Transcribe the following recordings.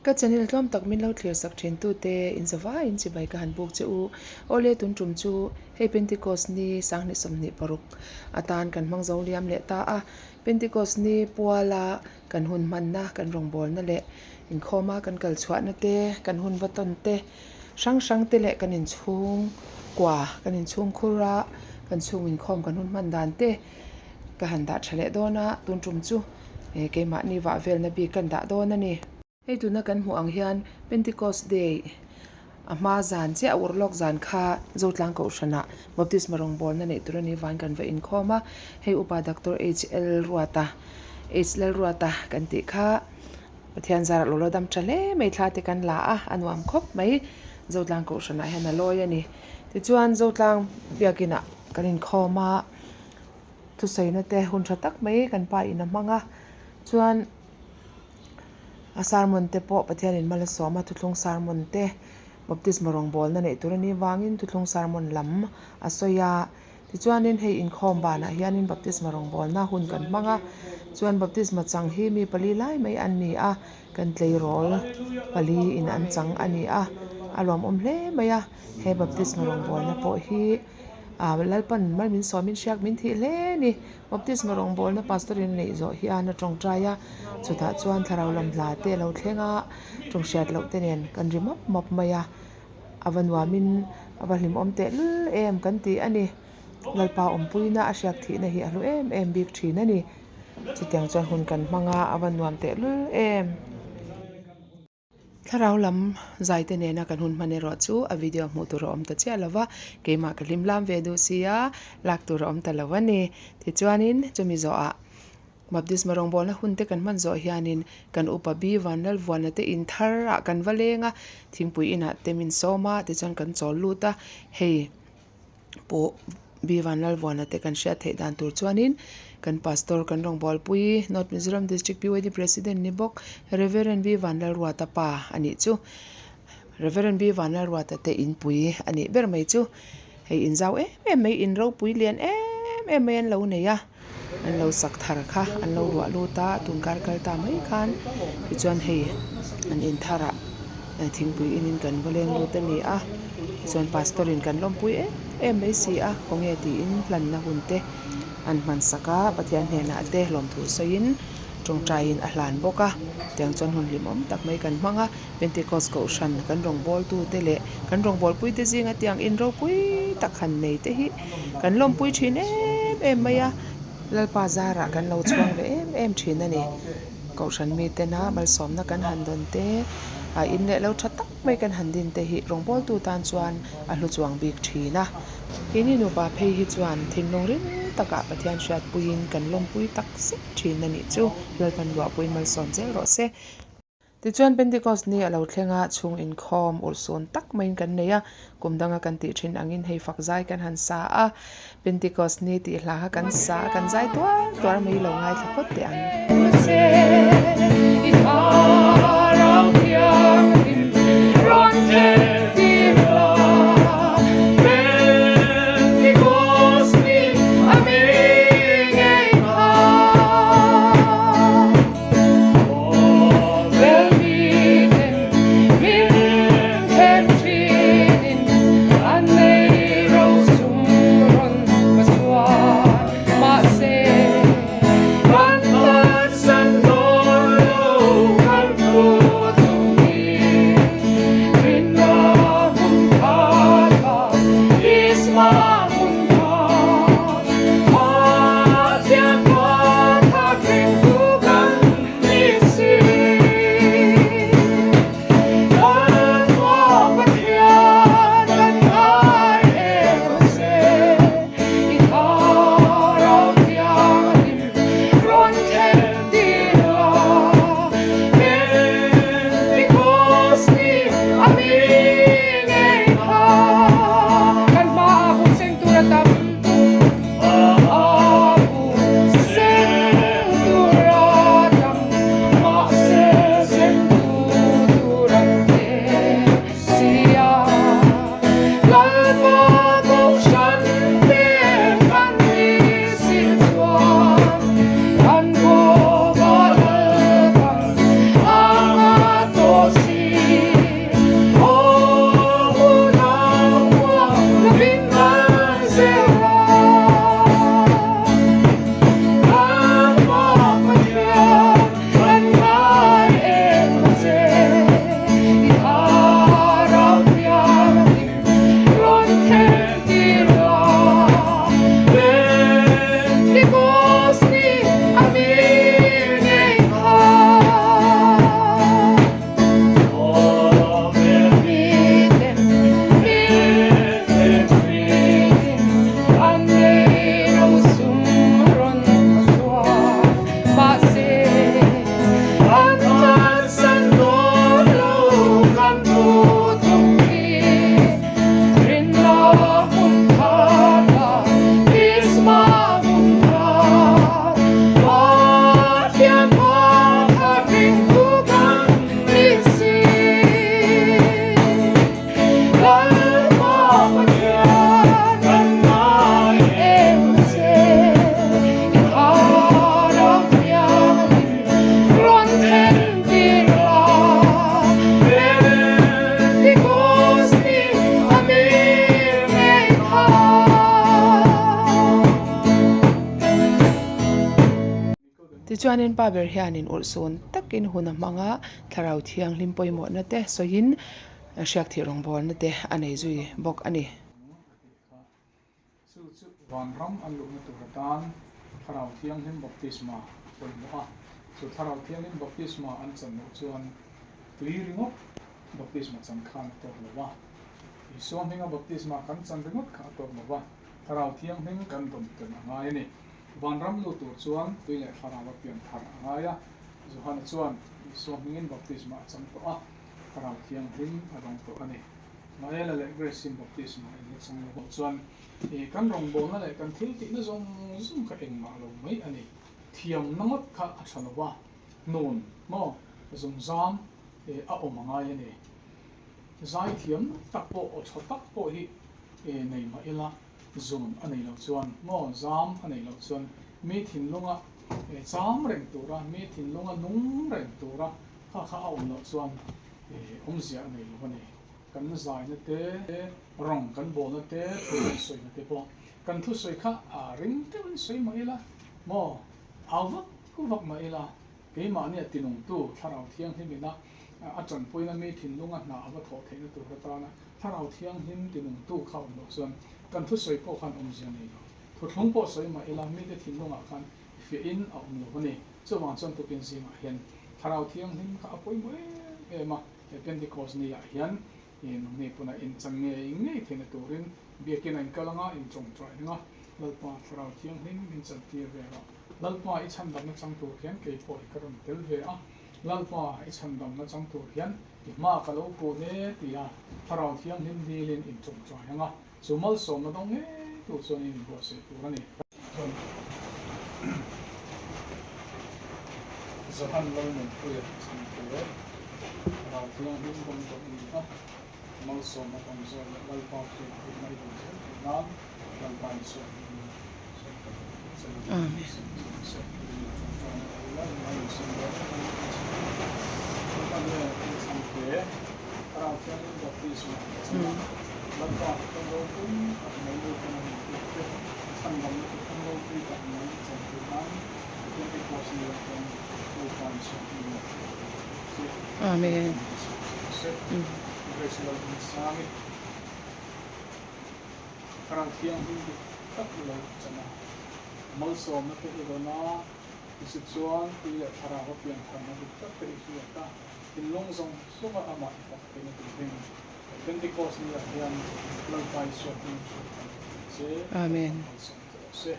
Ka channel tlawm tak min lo thlir sak thin tute in zavai in chibai ka han buk che u. Awle tun tum chu hei Pentecost ni 2026 atan kan hmang zo liam leh ta a. Pentecost ni puala kan hun hmanna kan rawngbawlna leh inkhawma kan kal chhuahna te kan hun va tawn te hrang hrang te leh kan inchhung kua kan inchhung khur a kan chhung inkhawm kan hun hman dan te ka han dah tha leh dawn a tun tum chu keimahni vah velna bik kan dah dawn a ni. Hei tuna kan hmuh ang hian Pentecost Day a hma zan chiah a urh lawk zan kha Zotlang Kohhranah Baptisma rawngbawlna neih tur a nih vangin kan va inkhawm a, hei Upa Doctor HL Ruata H Lalruata kan tih kha Pathian zarah lo la dam tha hle mai thla te kan la a, a nuam khawp mai Zotlang Kohhranah hian a lawi a ni. Tichuan Zotlang biakinah kan inkhawm a. Thusaina te hun tha tak mai kan pa in a hmang a chuan a sermon te pawh Pathian in mal a sawm a thuthlung sermon te baptisma rawngbawlna neih tur a nih vangin thuthlung sermon lam a sawi a tichuanin hei inkhawm banah hianin baptisma rawngbawlna hun kan hmang a chuan baptisma chang hi mi pali lai mai an ni a kan tleirawl pali in an chang a ni a a lawmawm hle mai a he baptisma rawngbawlna pawh hi. Ah Lalpan mal min sawmin hriak min thih hle a ni. Baptisma rawngbawlna pastor in a neih zawh hian a tawngtai a, chutah chuan thlarau lam hla te a lo thleng a, tawng hriat loh te nen kan ri map map mai a, a va nuamin a va hlimawm tehlul em kan ti a ni. Lalpa awmpuina a hriak thihna hi a hlu em em bik thin a ni. Chutiang chuan hun kan hmang a, a va nuam tehlul em. Thlarau lam zaite nena kan hun hman erawh chu a video hmuh tur a awm ta chiah lo va, keimah ka hlim lam ve duh si a, lak tur a awm ta lo a ni. Tichuanin chumi zawhah baptisma rawngbawlna hun te kan hman zawh hianin kan upa Bi Vanlalvuana te in thar ah kan va leng a, thingpui inah te min sawm a, tichuan kan chawl lut a, hei. pawh Bi Vanlalvuana te kan hriat theih dan tur chuanin kan pastor kan rawngbawlpui North Mizoram District PYD President ni bawk Reverend Bi Vanlalruata pa a nih chu. Reverend Bi Vanlalruata te inpui a nih ber mai chu hei inzau em em mai in ropui lian em em mai an lo nei a. An lo sak thar kha an lo luah lut a tunkar kal ta mai khan tichuan hei an in thar ah thingpui in in kan va leng lut a ni a tichuan pastor in kan lawmpui em em mai si a khawnge tiin hlanna hun te an hman sak a Pathian hnenah te lawmthu sawiin tawngtai in a hlan bawk a tiang chuan hun hlimawm tak mai kan hmang a. Pentecost kohhran kan rawngbawltu te leh kan rawngbawlpui te zinga tiang in ropui tak han nei te hi kan lawmpui thin em em mai a, Lalpa zarah kan lo chhuang ve em em thin a ni. Kohhran mitena malsawmna kan han dawn te, a in leh lo tha tak mai kan han din te hi rawngbawltu tan chuan a hlu chuang bik thin a. Keini nupa phei hi chuan thinlung ring takah Pathian hriatpuiin kan lawmpui tak zet thin a nih chu Lalpan luahpui malsawm zel rawh se. Tichuan Pentecost ni a lo thleng a, chhung inkhawm urhsun tak maiin kan nei a, kum danga kan tih thin angin hei fak zai kan han sa a, Pentecost ni tih hla kha kan sa a, kan zai tuar tuar mai lo ngaithla phawt teh ang. Tichuanin pa ber hianin urhsun takin hun a hmang a, Thlarau Thianghlim pawimawhna te sawiin hriakthih rawngbawlna te a nei zui bawk a ni. Chu chu vanram an luhna tur atan Thlarau Thianghlim baptisma a pawimawh a. Chu Thlarau Thianghlim baptisma an chan loh chuan tui ringawt baptisma chan khan a tawk lo va. Isua hminga baptisma kan chan ringawt kha a tawk lo va, Thlarau Thianghlim kan dawn tel a ngai a ni. Vanram lut tur chuan tui leh Thlarau a pian thar a ngai a. Johana chuan Isua hmingin baptisma a chang tawh a, Thlarau Thianghlim a dawng tawh a ni. Maela leh Grace-in baptisma in la chang lo chuan i kan rawngbawlna leh kan thil tihna zawng zawng kha engmah lo mai a ni. Thiamna ngawt kha a tha lo va, hnun maw zungzam a awm a ngai a ni. Zai thiam tak pawh aw tha tak pawh hi nei mah ila zun a nei loh chuan maw zam a nei loh chuan mi thinlunga cham reng tura mi thinlunga nung reng tura kha kha a awm loh chuan awmzia a nei lo a ni. Kan zaina te, rawng kan bawlna te, thu kan sawina te pawh kan thusawi kha a ring deuhin sawi mah ila maw au vak vak mah ila keimahnia tinungtu Thlarau Thianghlim ina a tanpuina mi thinlunga hna a va thawh theihna tur atana Thlarau Thianghlim tinungtu kha awm loh chuan kan thusawi pawh khan awmzia nei lo. Thuthlung pawh sawi mah ila mite thinlungah khan fiahin a awm lo a ni. Chuvang chuan tukin zingah hian Thlarau Thianghlim kha a pawimawh em em a, he Pentecost ni ah hian nangni pawn a inchan ngei ngei theihna turin biakin a inkal anga intawngtai anga Lalpa Thlarau Thianghlim min chantir ve rawh. Lalpa i chhandamna chang tur hian kei pawh hi ka rawn tel ve a, Lalpa i chhandamna chang tur hian i hma ka lo kun e tia Thlarau Thianghlim dilin intawngtai anga Chu malsawmna dawng ngei tur chuan in inbuatsaih tur a ni. Chuan Johan Lalnunpuia chhangte Rau Thianghlim dawng tawh i ni a, malsawmna tam zawk leh Lalpa hriat theihna i dawn zel theih nan Lalpa Isua hmingin sawi ka duh a che. Amen. Amen. Malsawmna te i rawn a, i chuan tui leh thlarau a pian tharna dik tak te i hriat a, thinlung zawng zawnga amah i fak theihna turin Pentecost ni ah hian Lalpa Isua hming hriat kan duh ang che, Lalpa malsawm che rawh se.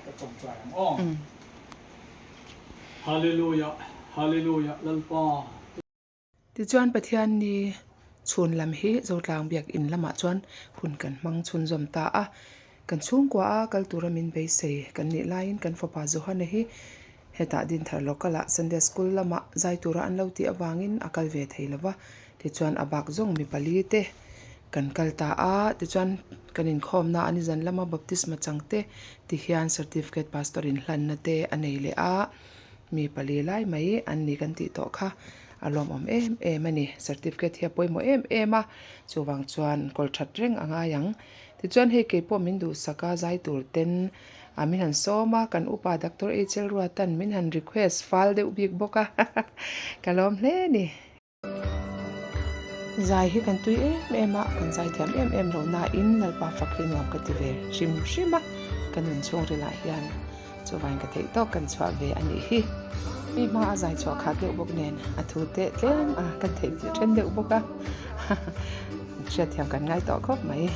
Ka tawngtai ang aw. Hallelujah, Hallelujah, Lalpa. Tichuan Pathian ni chhun lam hi Zotlang biakinn lamah chuan hun kan hmang chhunzawm ta a. Kan chhungkua a kal tura min beisei kan nih laiin kan fapa Johana hi hetah Dinthar local ah Sunday School lamah zai tura an lo tih avangin a kal ve thei lo va. Tichuan a bak zawng mi pali te kan kal ta a, tichuan kan inkhawmna a nizan lama baptisma chang te ti hian certificate pastor in hlanna te a nei leh a. Mi pali lai mai an ni kan tih tawh kha a lawmawm em em a ni. Certificate hi a pawimawh em em a, chuvang chuan kawl that reng a ngai ang. Tichuan hei kei pawh min duhsak a zai tur ten a min han sawm a, kan upa Doctor HL Ruatan min han request fal deuh bik bawk a, ka lawm hle a ni. Zai hi kan tui em em a, kan zai thiam em em lo nain Lalpa fak hi nuam ka ti ve hrim hrim a, ka nun chhungril ah hian chuvain ka theih tawk kan chhuah ve a nih hi. Mi hma a zai chhuah khat deuh bawk nen a thu teh tlem a, kan theih tih then deuh bawk a, hriatthiam kan ngai tawh khawp mai.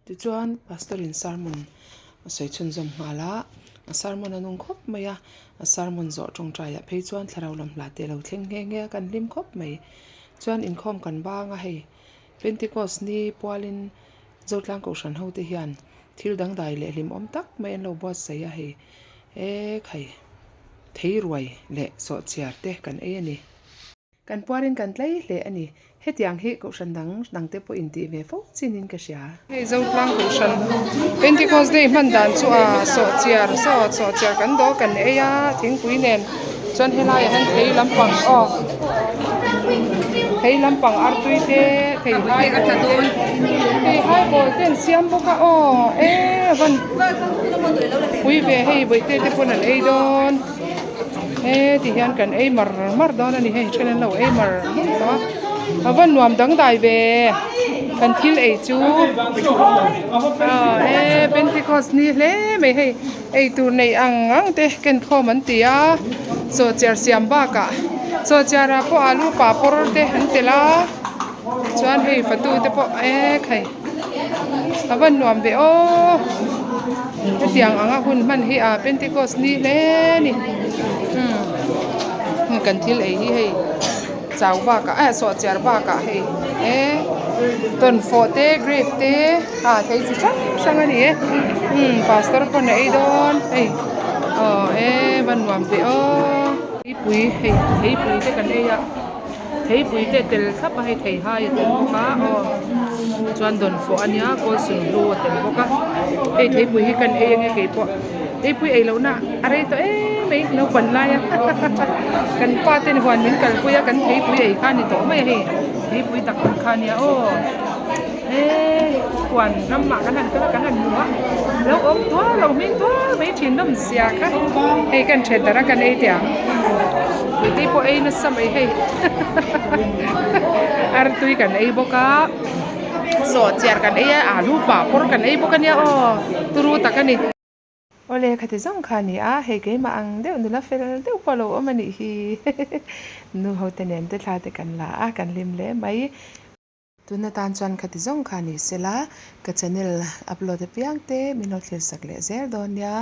Tichuan Pastor in sermon a sawi chhunzawm nghal a, a sermon a nung khawp mai a, a sermon zawh tawngtai ah phei chuan thlarau lam hla te a lo thleng nghe nghe a, kan hlim khawp mai. Chuan inkhawm kan bang a hei Pentecost ni pualin Zotlang Kohhran ho te hian thil dangdai leh hlimawm tak mai an lo buatsaih a hei e khai thei ruai leh sawhchiar te kan ei a ni. Kan puarin kan tlei hle a ni. Hetiang hi Kohhran dang dang te pawh intih ve fo chin in ka hria. Hei Zotlang Kohhran Pentecost Day hman dan chu a sawhchiar saw sawhchiar kan dawl kan ei a thingpui nen chuan helaiah hian thei lampang aw thei lampang artui te thei hai bawl te thei hai bawl te an siam bawk a aw e van pui ve hei bawihte te pawn an ei dawn e ti hian kan ei mar mar dawn a ni hei then an lo ei mar mar tawh a a van nuam dangdai ve kan thil ei chu aw e pentecost ni hle mai hei. Ei tur nei ang ang te ken khawm an ti a, chaw chiar siam bakah chaw chiarah pawh alu papawr te an telh a, chuan hei fatu te pawh ek hei a van nuam ve aw hetiang anga hun hman hi a Pentecost ni hle a ni umm kan thil ei hi hei. Chau bakah eh sawhchiar bakah hei e tawnfawh te grape te ah thei chi hrang hrang a ni e umm pastor pawn a ei dawn hei aw e va nuam ve aw. Theipui hei theipui te kan ei a theipui te a tel thlap a hei theihai a tel bawk a aw chuan dawnfawh a nia kawlsun hlu a tel bawk a hei theipui hi kan ei ange keipawh. Theipui ei lohna a rei tawh em mai naupang laia kan pa ten huan min kalpui a kan theipui ei kha a ni tawh mai a hei theipui tak tak kha a nia aw he huan ramah kan han kal a kan han hmu a lo awm tual lo hming tual mai thin nawm zia kha hei kan then darh a kan ei teh ang puitei pawh ei nasa mai hei artui kan ei bawk a. Sawhchiar kan ei a, alu papawr kan ei bawk a nia aw, turu tak a ni. Awle khati zawng kha a ni a, hei keimah ang deuh nula fel deuh pawh a lo awm a nih hi. Nu ho te nen te thla te kan la a, kan hlim hle mai. Tuna tan chuan khati zawng kha a ni sela, ka channel upload apiang te min lo thlir sak leh zel dawn nia.